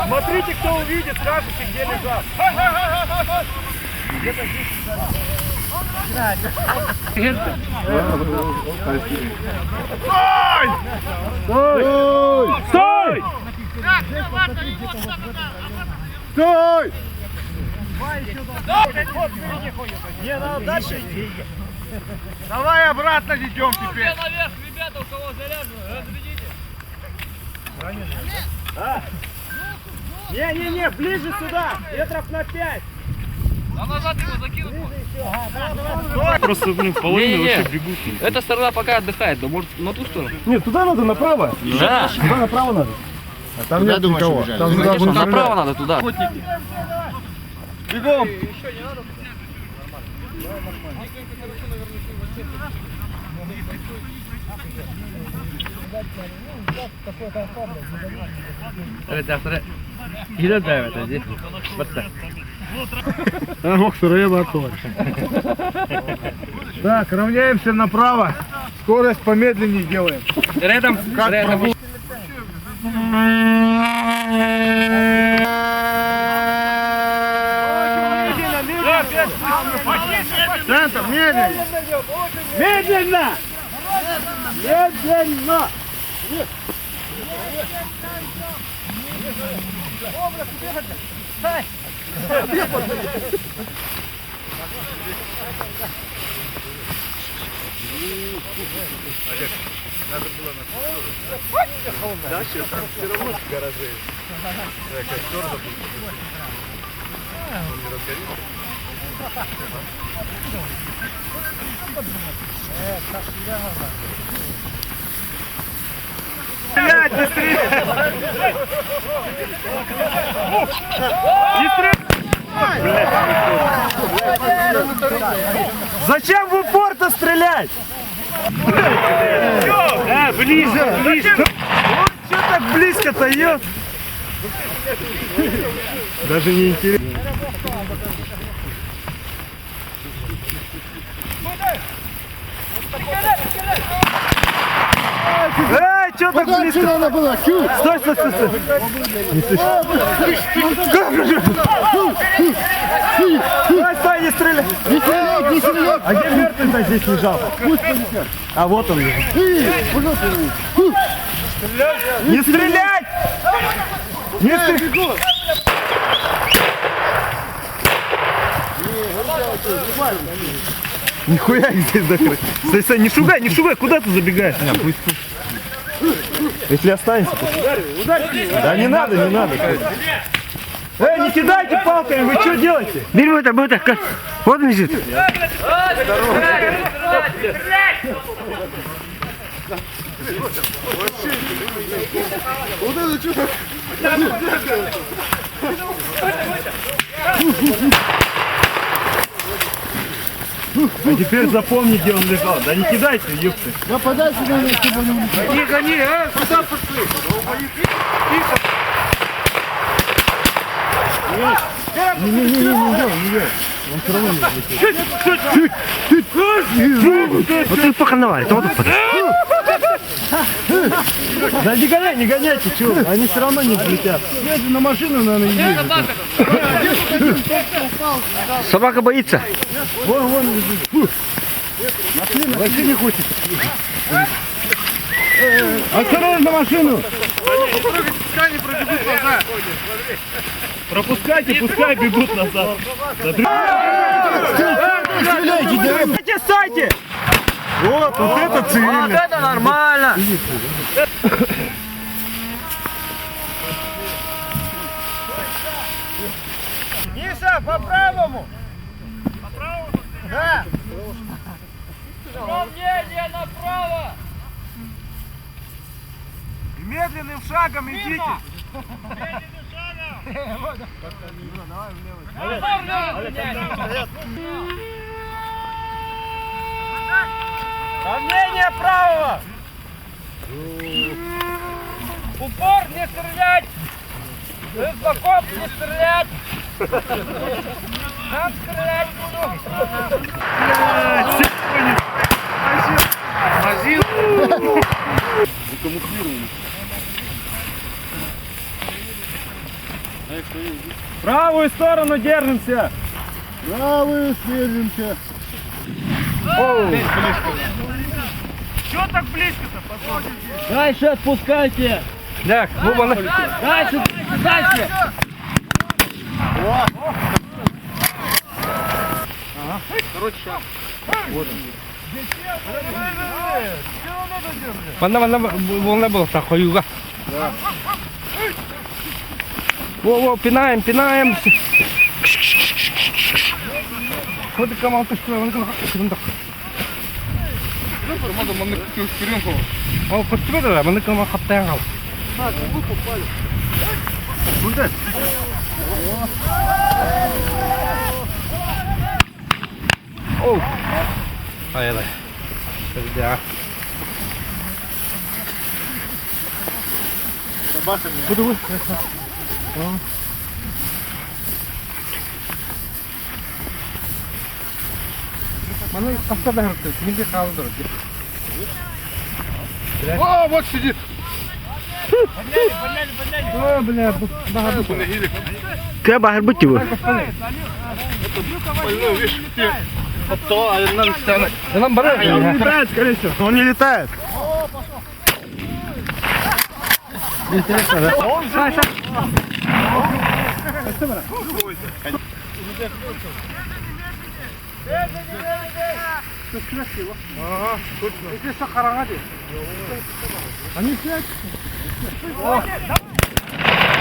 Смотрите, кто увидит, скажете, где лежал. Где-то здесь лежал. Стой! Стой! Стой! Стой! Не, надо дальше идти. Давай обратно идем теперь. наверх, ребята, у кого заряжено, разрядите. А? Не-не-не, ближе сюда, метров на 5. А назад его закинут. Просто, блин, половина Не-не-не. вообще бегут. Эта сторона пока отдыхает, да может на ту сторону? Нет, туда надо направо. Да. Туда направо надо. А там нет никого. Там туда Конечно, будем направо надо туда. Бегом. Так, равняемся направо. Скорость помедленнее делаем. Рядом, рядом. Центр, медленнее. Медленно! Медленно! Стрелять быстрее! Не стреляй! Зачем в упор-то стрелять? Э, ближе, ближе. Вот что так близко-то, ё? Даже не интересно. Эй, что так Дальше близко? надо было. Чуть. Стой, стой, стой, стой. Стой, стой, не стреляй. Не стрелять, не стрелять. А где мертвый-то здесь лежал? А вот он лежит. Не стрелять! Не стрелять! Нихуя их здесь закрыть. Стой, стой, не шугай, не шугай, куда ты забегаешь? Если останется, то... Да не надо, не надо. Эй, не кидайте палками, вы что делаете? Бери вот это, вот это. Вот он лежит. Вот это что? А теперь запомни, где он лежал. Да не кидайте, ёпты. Да подальше надо, чтобы они улетели. Не гони, а? Куда пошли? Не-не-не, не делай, не делай. Он все равно не взлетит. Вот ты пока наварит. Вот он. Да не гоняй, не гоняйте, чё? Они все равно не взлетят. Нет, на машину надо ездить. Собака боится. Вон, вон лежит. Фу. Вообще не хочет. Осторожно машину! Пропускайте, пускай бегут назад. Стреляйте, да? Стойте, стойте! Вот, вот это цивильный. это нормально. Миша, по правому! По правому? Да! Равнение направо. Медленным шагом идите! Равнение правого! Упор не стрелять. Из боков не стрелять. Сам стрелять буду. Правую сторону держимся. Правую держимся. Чего так близко-то? Дальше отпускайте. Так, бу бана. Дальше, дальше, дальше. Манна манна буолла буолта хойууга. Во, во, пинаем, пинаем. Ходи Ол көстүбэт да, маннык кама хаптайан хал. Оу. Ай-ай. Да. Буду. Маны хаста да харты, кимде қалдыр. О, вот сидит. О, бля, Кэ бахыр бут его. Нам бара. Он не летает, скорее всего. Он не летает.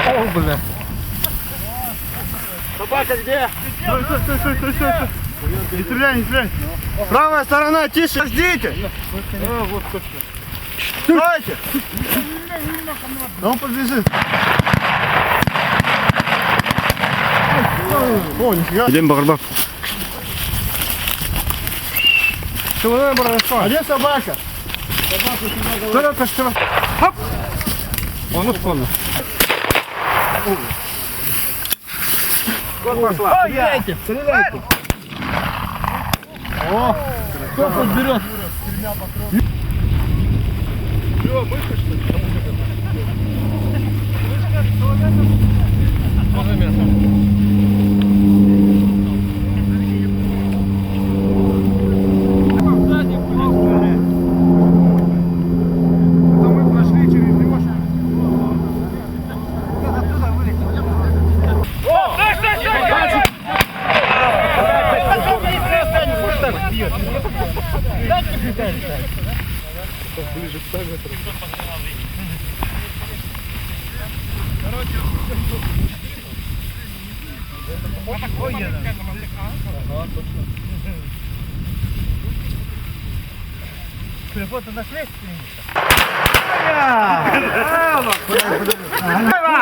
О, бля. Собака где? Стой, стой, стой, стой, стой, стой. Не стреляй, не стреляй. Правая сторона, тише, ждите. Стойте. Да он побежит. О, нифига. Идем багырбап. А где собака? Хоп. Оны понял. Стреляйте, стреляйте. О, кто подберет?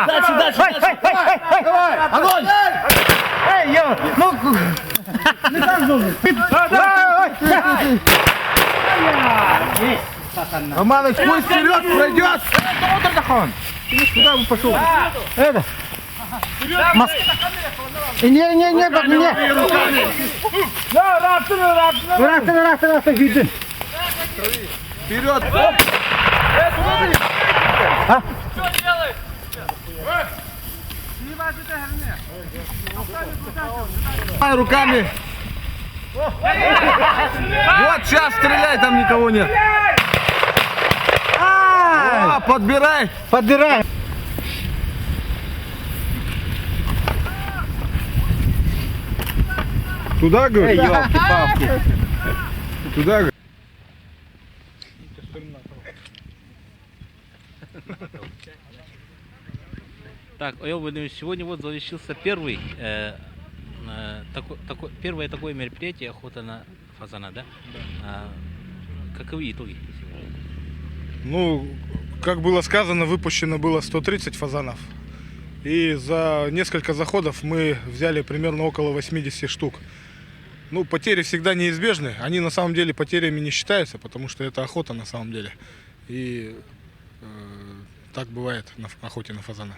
Дальше, дальше, дальше. Давай, огонь. Эй, я, ну, Романыч, пусть вперед пройдет. Куда он пошел? Это. Мас... Не, не, не, бак, не. Рахтын, рахтын, рахтын, күйдін. Вперед. Давай руками. Вот сейчас стреляй, там никого нет. О, подбирай. Подбирай. Туда, говорит? Елки-палки. Туда, говорит. Так, Ойл Владимирович, сегодня вот завершился первый, первое такое мероприятие охота на фазана, да? Да. Каковы итоги сегодня? Ну, как было сказано, выпущено было 130 фазанов. И за несколько заходов мы взяли примерно около 80 штук. Ну, потери всегда неизбежны. Они на самом деле потерями не считаются, потому что это охота на самом деле. И э, так бывает на охоте на фазана.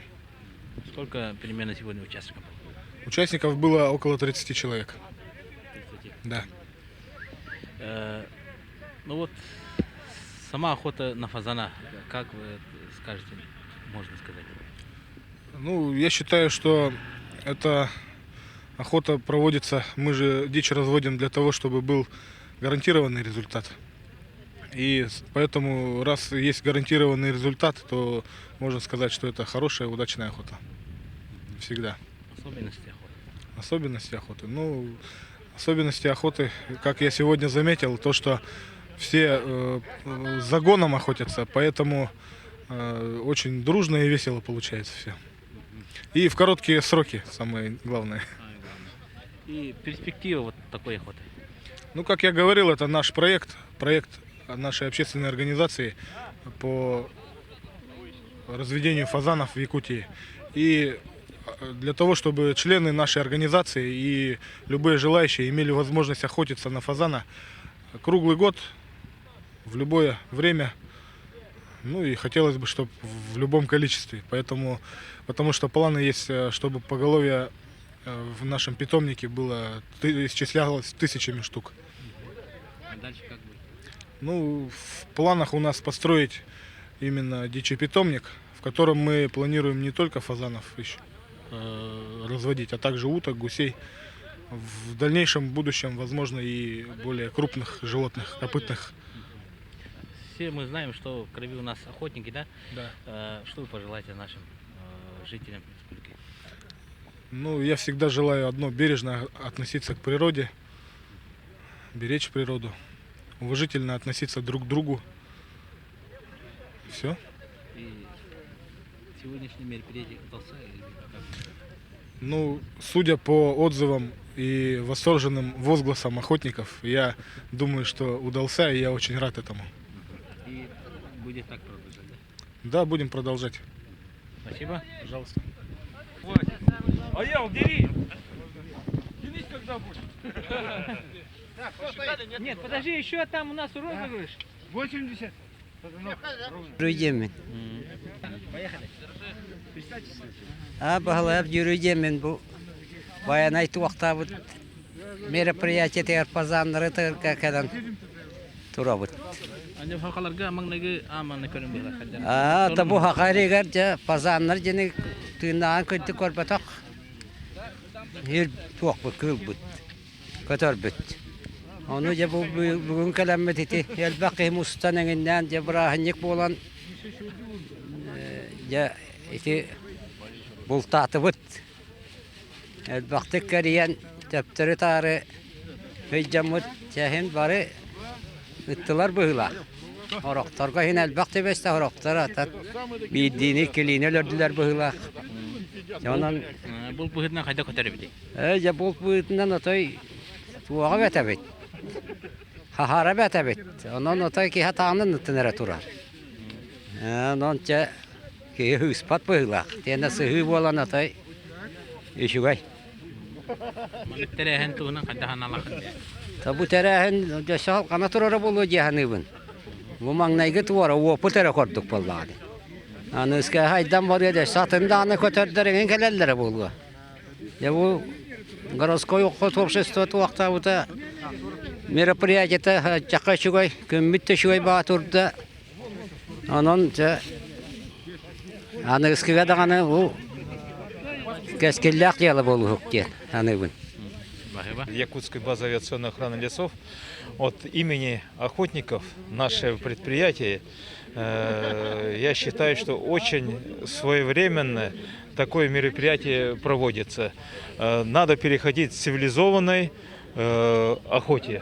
Сколько примерно сегодня участников? Участников было около 30 человек. 30. Да. Ну вот, сама охота на фазана, как вы скажете, можно сказать? Ну, я считаю, что эта охота проводится, мы же дичь разводим для того, чтобы был гарантированный результат. И поэтому, раз есть гарантированный результат, то можно сказать, что это хорошая, удачная охота. Всегда. Особенности охоты. Особенности охоты. Ну, особенности охоты, как я сегодня заметил, то, что все загоном охотятся, поэтому очень дружно и весело получается все. И в короткие сроки, самое главное. Самое главное. И перспектива вот такой охоты. Ну, как я говорил, это наш проект, проект нашей общественной организации по разведению фазанов в Якутии. И для того, чтобы члены нашей организации и любые желающие имели возможность охотиться на фазана круглый год, в любое время, ну и хотелось бы, чтобы в любом количестве. Поэтому, потому что планы есть, чтобы поголовье в нашем питомнике было, исчислялось тысячами штук. А дальше как будет? Ну, в планах у нас построить именно дичий питомник, в котором мы планируем не только фазанов еще разводить, а также уток, гусей. В дальнейшем будущем, возможно, и более крупных животных, копытных. Все мы знаем, что в крови у нас охотники, да? Да. Что вы пожелаете нашим жителям республики? Ну, я всегда желаю одно – бережно относиться к природе, беречь природу, уважительно относиться друг к другу. Все. И сегодняшнее мероприятие удался или как? Ну, судя по отзывам и восторженным возгласам охотников, я думаю, что удался, и я очень рад этому. И будет так продолжать, да? Да, будем продолжать. Спасибо. Пожалуйста. Аял, дери! Тянись, когда будешь. Нет, подожди, еще там у нас розыгрыш. 80. Дьүрүйдемин. А баһылайап дьүрүйдемин бу Байанай туохтаабыт мероприятие фазаннары кэлэн турабыт. Аны сахаларга маҥнайгы ааманы көрөн буолар. А та бу хакаригар жа фазаннар дьини тыыннаан көрдү көрбөтөх. Ир туохпут кыылбыт. Көтөрбүт. Ону дьэ бу бүгүн кэлэммит ити элбэх киһи мустан эҥиннээн дьэ бырааһынньык буолан дьэ ити бултаатыбыт. Элбэхтик кэрийэн төптөрү-таары сылдьаммыт чэһин бары ыттылар быһыылаах. Сорохторго иһин элбэх түбэстэ, сорохтор ата биирдиини иккилиини өлөрдүлэр быһыылаах. Онон Булт быһыытынан хайдах көтөр эбитий? Ээ, дьэ булт быһыытынан отой туоҕа бэт эбит. Хаһара бэт эбит. Онон отой киһи атаҕынан ыттан эрэ турар. Онон чэ киһи ыыспат быһыылаах. Тиэнэ сыһыы буолан отой үчүгэй. Маннык тэрээһин туһунан хайдах аналахын? Та бу тэрээһин дьэ салҕана турара буолуо дии саныыбын. Бу маҥнайгы туора уопут эрэ курдук буоллаҕа дии. Аны ыскааһа айдан барыа дьэ атын даҕаны көтөрдөр эҥин кэлэллэрэ буолуо. Дьэ бу городской общество туохтаабыта мероприятиета чахха үчүгэй, күммүт да үчүгэй баа турда. Онон дьэ аныгыскыга даҕаны бу кэскиллээх дьыала буолуһук диэн саныыбын. Якутской базы авиационной охраны лесов от имени охотников наше предприятие, я считаю, что очень своевременно такое мероприятие проводится. Надо переходить к цивилизованной охоте.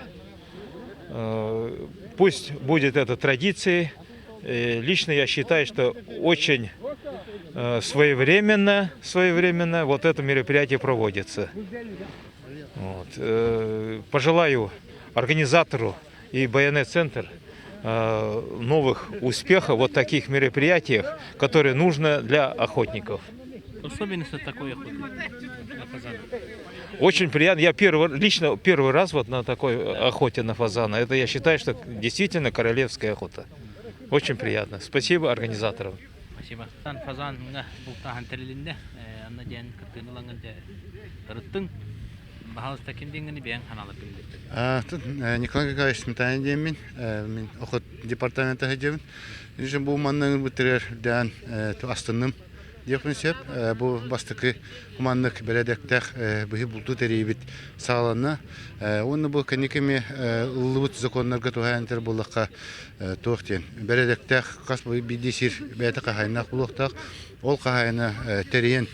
Пусть будет это традицией. Лично я считаю, что очень своевременно, своевременно вот это мероприятие проводится. Вот. Пожелаю организатору и Байанай-центр новых успехов вот таких мероприятиях, которые нужны для охотников. Особенности такой охоты на фазана. Очень приятно. Я первый, лично первый раз вот на такой охоте на фазана. Это я считаю, что действительно королевская охота. Очень приятно. Спасибо организаторам. Спасибо. Фазаҥҥа бултааһын тэрилиннэ. Анна диэн кыттыыны ылаҥҥын сырыттыҥ. Баһаалыста ким диэҥҥини бэйэҥ ханааларгын билдэр. Николай Николаевич Сметанин диэммин, мин охот департамента сылдьабын. Бу манна бытырар дээн астынным диэхпин сөп. Бу бастакы маннык бэрээдэктээх быһыы бултуу тэрийбит саҕаланна. Уонна бу кэнники эмиэ ыллыбыт законнарга туһаайан этэр буоллахха туох диэн бэрээдэктээх хас биирдии сир бэйэтэ хаһаайыннаах буолуохтаах. Ол хаһаайына тэрийэн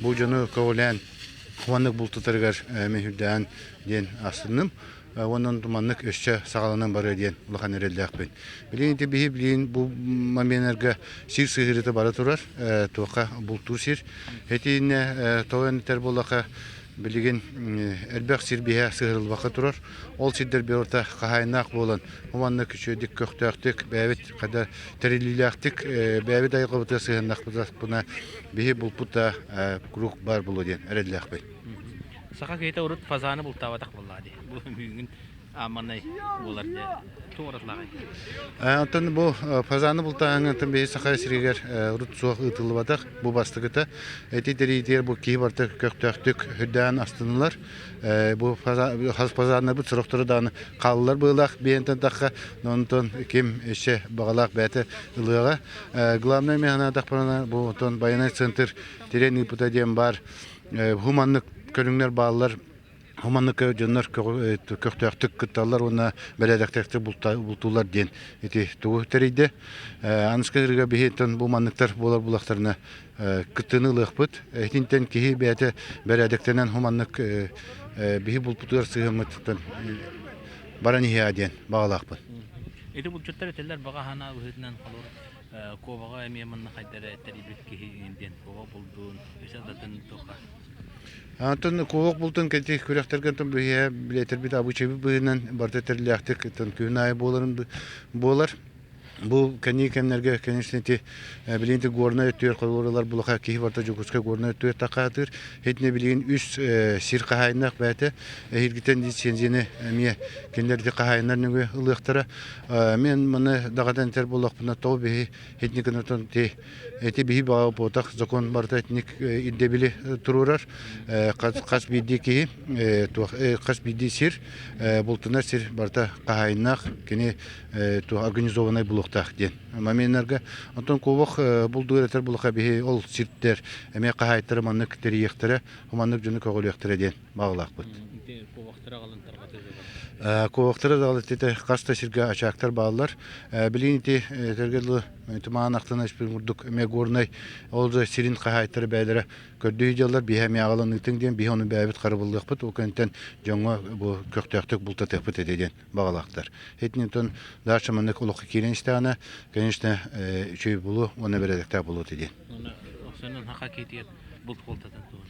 бу дьону көҕүлээн маннык бултутарыгар мүһүрдээн диэн астынным. Уонна маннык өссө саҕаланан барыа диэн улахан эрэллээхпин. Билигин ити биһи билигин бу моменнарга сир сыһыарыыта бара турар, туохха бултуур сир. Итиннэ тоҕо этэр буоллахха билигин элбэх сир биһэ сыһырыллыбакка турар. Ол сирдэр биорта хаһаайыннаах буолан, маннык үчүгэйдик көхтөөхтүк бэйэбит хада тэриллиилээхтик бэйэбит айылҕабытыгар сыһыаннахпытына биһи булпут да куруук баар буолуо диэн эрэллээхпин. Саха киһитэ урут фазаны бултаабатах буоллаҕа дии. Бу бүгүн ааманай буолар дьэ туоратлааҕый. Оттон бу фазаны бултааһыҥҥа оттон биһи Саха сиригэр урут суох ыытыллыбатах бу бастакыта. Эти тэрийитигэр бу киһи барыта көхтөөхтүк үрдээн астынылар. Бу фазаннарбыт сорохторо даҕаны хааллар быылаах биэнтэн тахха, онтон ким өссө баҕалаах бэйэтэ ылыаҕа. Главное мен санаатахпына бу онтон байанай центр тирэн ыыппыта диэн баар. Хуманнык көрүҥнэр бааллар. Хуманнык дьоннор көхтөөхтүк кытталлар уонна бэрээдэктээхтик бултууллар диэн ити тугу тэрийдэ. Аныска ырыга биһиттэн бу манныктар буолар булахтарына кыттыыны ылыахпыт. Итинтэн киһи бэйэтэ бэрээдэктэнэн хуманнык биһи булпутугар сыһыаммыттан баран иһиэ диэн баҕалаахпын. Ити булчуттар этэллэр баҕа санаа быһыытынан холобур куобаҕа эмиэ манна хайдара тэрийбит киһи диэн куоба булдун өсө датын туха. Антон куобах бултун кэти күрэхтэргэ антон биһиэ билэтэрбит обычайбыт быһыынан барыта тэриллээхтик күн аайы буоларын буолар. Бу кэнники кэмнэргэ, конечно, ити билигин ити Горнай өттүгэр холууралар булаха киһи барыта Дьокуускай Горнай өттүгэр такаатыыр. Итинэ билигин үс сир хаһаайыннаах бэйэтэ эһиилгитэн лицензияны эмиэ кинилэр ити хаһаайыннар нөҥүө ылыахтара. Мен маны даҕатан этэр буоллахпына, тоҕо биһи итини гынатан ити Эти биһи баҕа закон барыта итинник ирдэбили туруорар. Хас биирдии киһи хас биирдии сир бултанар сир барыта хаһаайыннаах кини организованнай булуохтаах диэн моменнарга. Онтон куобах булдугар этэр булаха биһи ол сирдэр эмиэ хаһаайыттара маннык тэрийиэхтэрэ, маннык дьону көҕүлүөхтэрэ диэн баҕалаахпыт. Куобахтара аҕалан Куобахтара даҕалы хас да сиргэ ачаактар бааллар. Билигин ити этэргэ дылы тумаан ахтан испит курдук эмиэ Горнай ол да сирин хаһаайыттара бэйэлэрэ көрдүү сылдьаллар биһи эмиэ аҕалан ыытыҥ диэн биһи ону бэйэбит харабыллыахпыт ол кэнниттэн дьоҥҥо бу көхтөөхтүк бултатыахпыт этэ диэн баҕалаахтар. Итинтэн дальше маннык олоххо киирэн истэҕинэ конечно үчүгэй буолуо уонна бэрээдэктээх буолуо этэ диэн. Булт бултатан туһун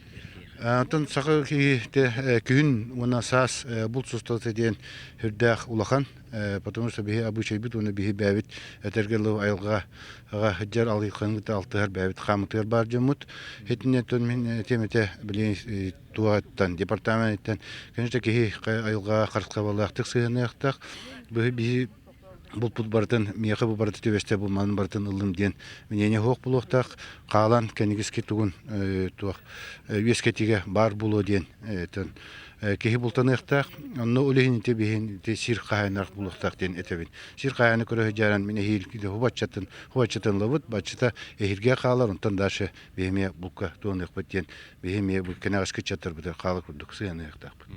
Онтон саха киһитэ күһүн уонна саас булт сустата диэн сүрдээх улахан, потому что биһи обычайбыт уонна биһи бэйэбит этэргэ дылы айылҕаҕа сылдьар алыйхаҥҥыта алтыһар бэйэбит хаамытыгар баар дьоммут. Итиннэ мин этиэм этэ билигин туоһаттан департаментыттан конечно киһи айылҕаҕа харыстабаллаахтык сыһыаныахтаах. Биһи булпут барытын миэхэ бу барыта түбэстэ бу маны барытын ыллым диэн мнение суох буолуохтаах хаалан кэнигиски тугун туох үөскэтигэ баар буолуо диэн киһи бултаныахтаах онно ол иһин ити биһин ити сир хаһаайыннаах буолуохтаах диэн этэбин сир хаһаайына көрө сылдьаран мин эһиил хубаччатын хубаччатын ылабыт баччата эһиилгэ хаалар онтон дальше биһи эмиэ булка туһаныахпыт диэн биһи эмиэ бу кэнэҕэски ыччаттарбытыгар хаала курдук сыһыаныахтаахпыт.